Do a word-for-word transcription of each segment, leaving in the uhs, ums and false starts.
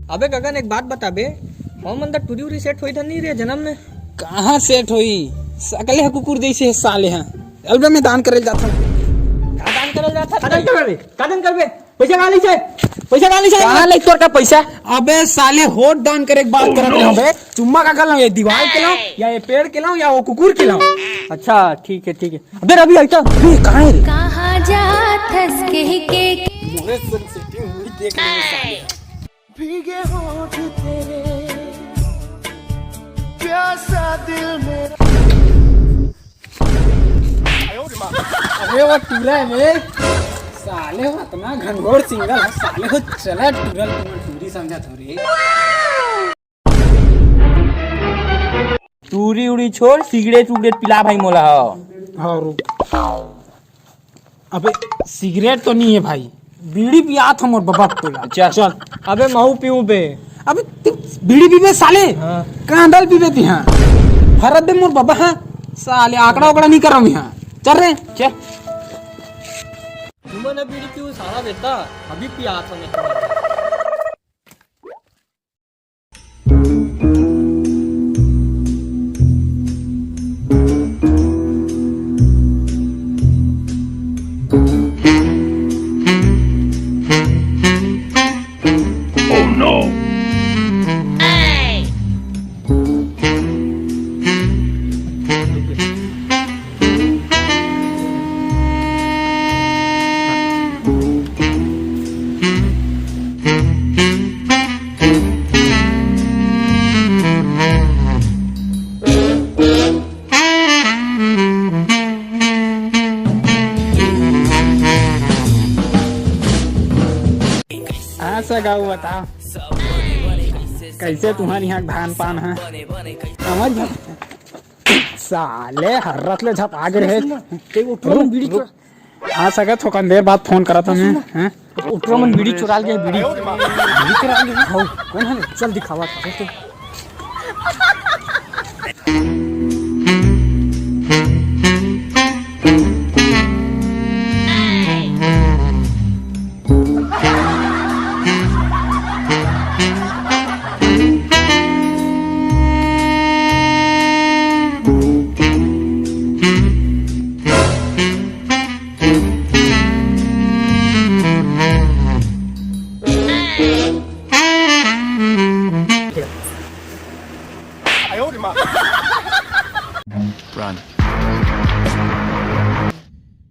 अबे गगन, एक बात बता बे, हमन दा टूरी उरी सेट होई था नहीं रे जन्म में? कहाँ सेट होई? सकले ह कुकुर जैसे है साले ह। एल्बम में दान करल जात हन। का दान करल जात हन? का दान करबे? का दान करबे? पैसा कहाँ ले से? पैसा कहाँ ले से? कहाँ ले तोर का पैसा? अबे साले, होट दान करे के बात करत रहे बे। चुम्मा का कर लाऊं? ये दीवार के लाऊं या ये पेड़ के लाऊं या वो कुकुर के लाऊं? अच्छा, ठीक है, ठीक है। अबे रवि, आइता। अबे कहाँ है रे? कहाँ जात हस कह के? मोरे संग सेटिंग हुई, देख लेंगे साले। भीगे होठ तेरे, प्यासा दिल मेरा। अरे वो टूरा है बे। साले हो इतना घनघोर सिंगल है, साले हो चला टूरल तुम टूरी समझा थोड़ी। टूरी उड़ी छोड़, सिगरेट उगरेट पिला भाई मोला, हाँ। हाँ, रुक। अबे सिगरेट तो नहीं है भाई, बीड़ी पियात हम मोर बबा तोला। अच्छा। चल। अबे महू पीऊं बे। अबे तू बीड़ी पीबे साले? हाँ। कांदल पीबे ती हाँ। भरत दे मोर बबा हाँ। साले आंकड़ा उकड़ा नहीं करम यहाँ। चल रे। चल। तुमन बीड़ी पीऊ साला बेटा, अभी पियात हूँ। हाँ सगा, बताओ, कैसे तुम्हारे यहाँ धान पान है? समझ में? साले हर्रत ले झपा गे रहे। रुक, रुक। हाँ सगा, थोकन देर बाद फोन करत हूँ मैं। हाँ? उठरो मन बीड़ी चुरा ले गए, बीड़ी। बीड़ी चुरा ले गए? हाँ, कौन है? चल दिखावा था, चल, चल। Run.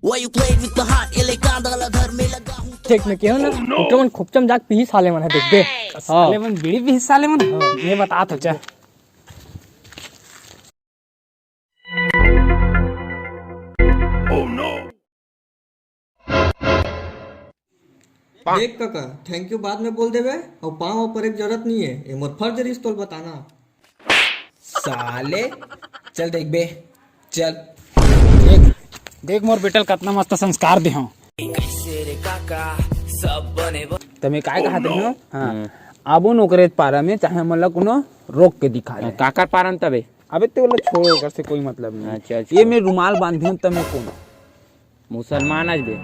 Why you played with the heart? ये ले कांदा ला धर में लगा हूँ। देख मैं केहूँ ना, उठरो मन खोपचम जाके पीही साले मन है, देख बे। साले मन बीड़ी पीही साले मन। हाँ। ये बता तो चा। देख कका, thank you बाद में बोल देबे, अउ पाँव परे के जरूरत नहीं है, ये मोर फर्ज रिहिस तोल बताना। साले, चल देख बे, चल। देख, देख मोर बेटा ल कतना मस्त संस्कार दे हूँ। तमे काय कहा थे हो? हाँ। हम्म। आबो नोकरे पारा में चाहे हमन ला कोनो रोक के दिखा दे। काकर पारा में तबे? अबे ते वाला छोड़, ओकर से कोई मतलब नहीं। अच्छा, अच्छा। ये मैं रुमाल बांधे हूँ, तमे कौन? मुसलमान आज बे।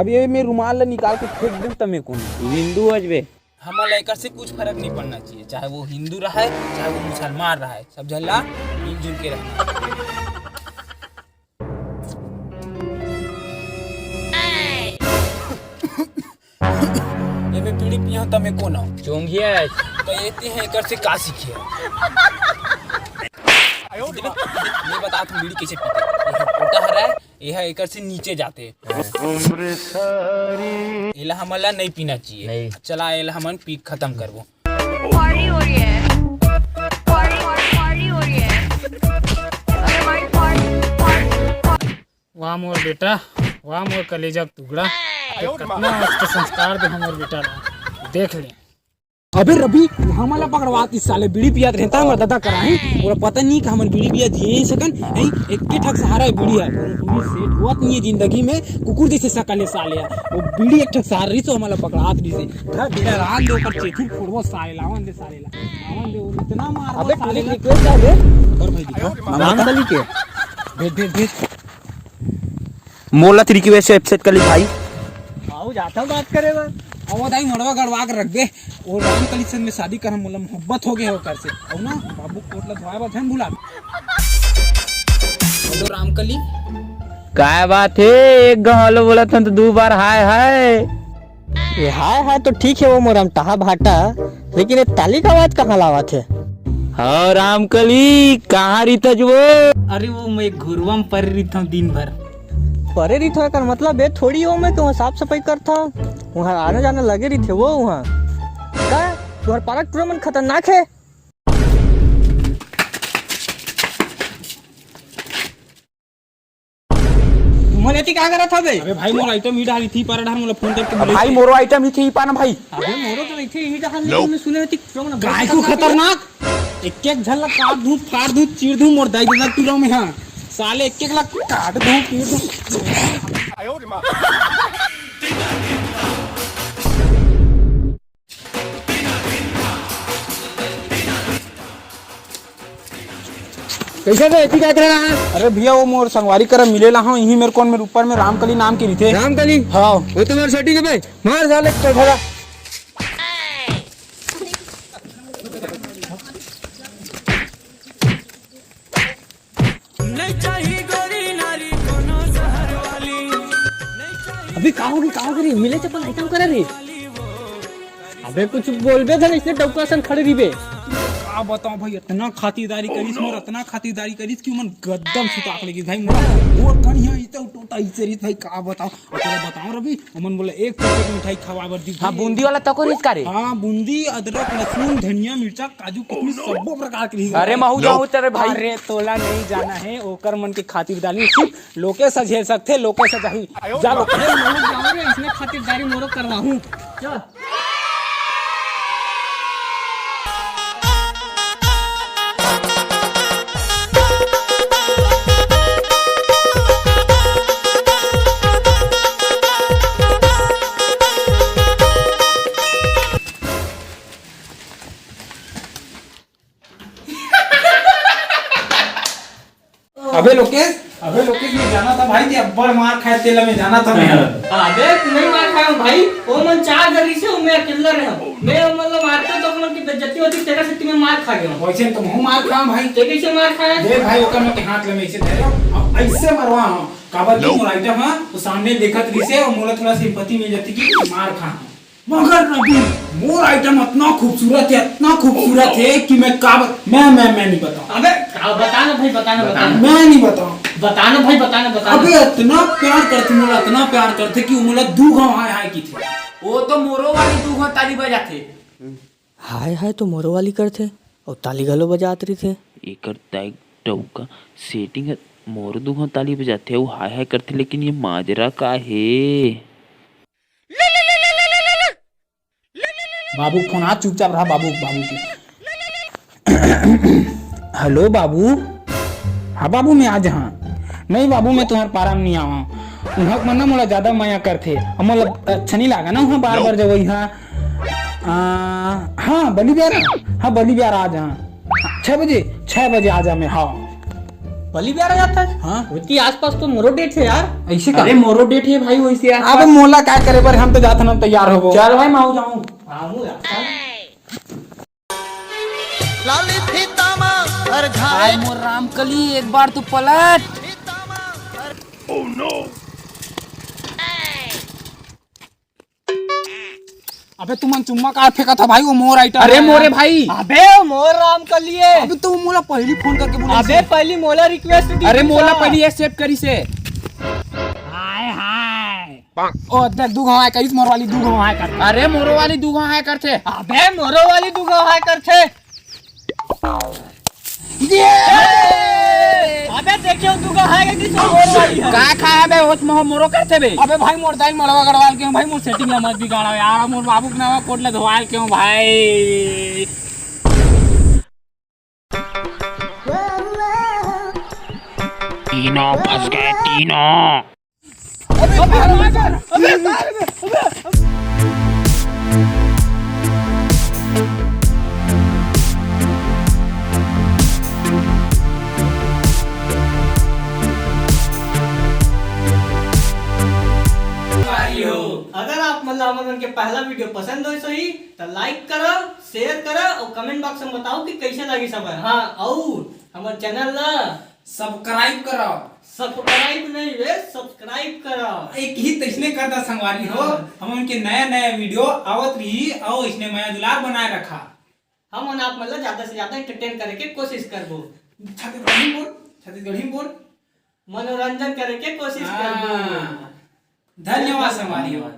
अब ये मैं रुमाल ला निकाल के फेंक दूँ, तमे कौन? हिंदू आज बे। हमन ला एकर से कुछ फर्क नहीं पड़ना चाहिए, चाहे वो हिंदू रहे, चाहे वो मुसलमान रहे, सब झन ला मिलजुल के रहना। ये मैं बीड़ी पिया हूँ, तमे कौन हो? चोंगिया है। तो ये ते हैं, एकर से का सीखे? ये बता, तुम बीड़ी कैसे पीते? ये पोटा हरा है, ये है एकर से नीचे जाते। एला हमन ला नहीं पीना चाहिए। नहीं। चला, एला हमन पी खत्म करबो। पार्टी हो रही है, पार्टी, पार्टी, पार्टी हो रही है। अरे भाई, पार्टी, पार्टी, पार्टी। वाह मोर बेटा, वाह मोर कलेजा के टुकड़ा। कितना मस्त संस्कार दे मोर बेटा ला, देख ले। अबे रवि, हमन ला पकड़वात इस साले बीड़ी पियात रहता हमर दादा करा है। ओला पता नहीं कि हमन बीड़ी पिया जिए नहीं सकन। हैं, एक के ठक सहारा है बीड़ी है। पूरी सेट हुआ नहीं है जिंदगी में, कुकुर जैसे सकल है साले है। वो बीड़ी एक ठक सहारा रही तो हमन ला पकड़ात रही से। धर, धर, रान दे ओकर चेथुर फोड़बो साले, लावन दे साले ला। लावन दे, इतना मार अबे साले ला। रिक्वेस्ट है बे। कर भाई दिखा। राम कली के। भेज, भेज, भेज। मोला तो रिक्वेस्ट है, एक्सेप्ट कर ली भाई। आओ, जाता हूँ बात करे बर। अब वो दाई मड़वा गड़वा के रख दे। वो रामकली से मैं शादी करम, मोला मोहब्बत हो गया ओकर से। और ना, बाबू कोट ला धोए बर झन भुला। हेलो रामकली। काय बात है, एक घाव हेलो बोलत हन तो दू बार हाय हाय। ये हाय हाय तो ठीक है, वो मोर अमटहा भाटा, लेकिन ये ताली का आवाज कहाँ लावत है? हाँ रामकली, कहाँ रिथस वो? अरे वो मैं घुरवा में परे रिथंव दिन भर। परे रिथंव एकर मतलब ये थोड़ी हो मैं कि वहाँ साफ सफाई करथंव, वहाँ आना जाना लगे रिथे वो वहाँ। का तुम्हार पारा टूरा मन खतरनाक है? तुमन एती का करत हवे? अबे भाई, मोर आइटम ई डाल थी, पारा डाल, मोला फोन करके बोले भाई, थे। मोरो आइटम ई थी, ई पाना भाई। अबे मोरो तो नहीं थे, ई डाल, लेकिन मैं सुने थी, क्यों ना गाय को खतरनाक। एक एक झन ला काट दूं, फाड़ दूं, चीर दूं, मोर दाई दादा टूरा में, हाँ। साले एक एक ला काट दूं, पीट दूं। कैसे बे, एती का करे रहा है? अरे भैया, वो मोर संगवारी करा मिले ला हूँ, यही मेरे कौन मेरे ऊपर में रामकली नाम की रिथे। रामकली? हाँ। वो तो मेरे सेटिंग है बे, मार साले एक ठोका। अभी का होगी, का होगी रे? मिले चप्पल आइटम करे रे। अबे कुछ बोलबे धन, इसने डौका सन खड़े रहिबे। का बताओ भाई, इतना खातिरदारी करिस मोर, इतना खातिरदारी करिस कि मन गद्दम सुता के लेगिस भाई मोर। और कनिया इते टोटा इसे रिस भाई, का बताओ। ओकरा बताओ रवि, ओमन बोले एक पैकेट मिठाई खवा बर दी। हाँ, बूंदी वाला तको रिस का रे? हाँ, बूंदी, अदरक, लहसुन, धनिया, मिर्चा, काजू, किशमिश, सब्बो प्रकार के रिस। अरे महू जाहू तेरे भाई। अरे तोला नहीं जाना है, ओकर मन के खातिरदारी सिर्फ लोकेश झेल सकथे, लोकेश जाही। जा लोकेश। अरे महू जाहू रे, इसने खातिरदारी मोरो करवाहूँ। चल। अबे लोकेश, अबे लोकेश, मैं जाना था भाई, ते अब्बड़ मार खाए तेला मैं जाना था मैं। अबे तू नहीं मार खाया भाई, वो मन चार घर रिसे, मैं अकेला रहा। मैं मतलब मारते तो मन की बेइज्जती होती, तेरा से मैं मार खा गया। वैसे तो मैं मार खाया भाई। ते कैसे मार खाया? दे भाई, ओकर मैं के हाथ ले मैं इसे दे रहा हूँ। अब ऐसे मरवा हूँ। काबर की मोर आइटम है, वो सामने देखत रिसे और मोला थोड़ा सिंपैथी मिल जाती कि मार खा। मगर रवि, मोर आइटम इतना खूबसूरत है, इतना खूबसूरत है कि मैं का ब-, मैं, मैं, मैं नहीं बताऊं। अबे, का बताना भाई, बताना, बताना। मैं नहीं बताऊं। बताना भाई, बताना, बताना। अबे, इतना प्यार करथे मोला, इतना प्यार करथे कि वो मोला दू घाव हाय हाय किथे। वो तो मोरो वाली दू घाव ताली बजाथे। हाय हाय तो मोरो वाली करथे, अउ ताली घलो बजात रहिथे। एकर दाई डौका सेटिंग है, मोरो दू घाव ताली बजाथे, अउ हाय हाय करथे, लेकिन ये माजरा का हे? बाबू फोन आ, चुपचाप रहा बाबू, बाबू के। हेलो बाबू। हाँ बाबू, मैं आज हाँ। नहीं बाबू, मैं तुम्हारे पारा में नहीं आवा। उहाँ मन ना मोला ज्यादा मया करथे, अउ मोला अच्छा नहीं लागा ना उहाँ बार बार जब इहाँ। आ, हाँ बली बिहारा, हाँ बली बिहारा आ जा। छह बजे, छह बजे आ जा मैं, हाँ। बली बिहार आ जाता है? हाँ। उनकी आसपास तो मोरो डेट है यार। ऐसे का? अरे मोरो डेट है भाई, वैसे यार। अबे मोला का करे बर, हम तो जात हन तैयार होबो। चल भाई, मैं आऊ जाऊं। हाँ, हूँ यार। लाली फीता मा हर घाय। हाय मोर रामकली, एक बार तो पलट। अबे तुमन चुम्मा का फेंकत हो भाई, वो मोर आइटम अरे है। मोरे भाई। अबे वो मोर रामकली है। अबे तो मोला पहली फोन करके बोला अबे इसे। पहली मोला रिक्वेस्ट दी अरे मोला पहली एक्सेप्ट करी से। हाय हाय। ओ देख दू घाव हाय करिस, मोर वाली दू घाव हाय कर। अरे मोरो वाली दू घाव हाय करथे। अबे मोरो वाली दू घाव हाय करथे। ये! अबे देख क्यों तू का है कि सो बोल वाली है? का खा है बे? होत मोह मोरो करथे बे। अबे भाई, मोर दाई मड़वा गड़वाल के हूँ भाई, मोर सेटिंग ला मत बिगाड़ा यार, मोर बाबू के नाम कोट ला धोवाल के हूँ भाई। तीनों फंस गए, तीनों। अबे, अबे, अबे, अबे, अबे। अगर आप मन ला हमन मन के पहला वीडियो पसंद होइस होही, त लाइक करा, शेयर करा अउ कमेंट बॉक्स में बताओ कि कैसे लगी सब है। हाँ, अउ हमर चैनल ला सब्सक्राइब करा। सब्सक्राइब नहीं बे, सब्सक्राइब करा। एक ही तइसने कर दा संगवारी हो, हाँ। हमन के नया नया वीडियो आवत रही, अउ इसने मया दुलार बनाए रखा। हमन आप मन ला ज्यादा से ज्यादा एंटरटेन करे के कोशिश करबो। छत्तीसगढ़ी बोल, छत्तीसगढ़ी बोल। मनोरंजन करे के कोशिश हाँ। करबो। धन्यवाद संगवारी हो।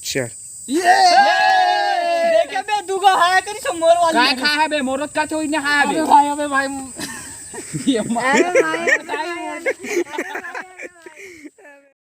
चल। ये! देखे बे, दुगो हाय करी सो मोर वाली का है। खा है बे, मोरत का चोरी ने हाय बे। अबे भाई, अबे भाई। ये मार। अरे भाई, अरे भाई, अरे भाई।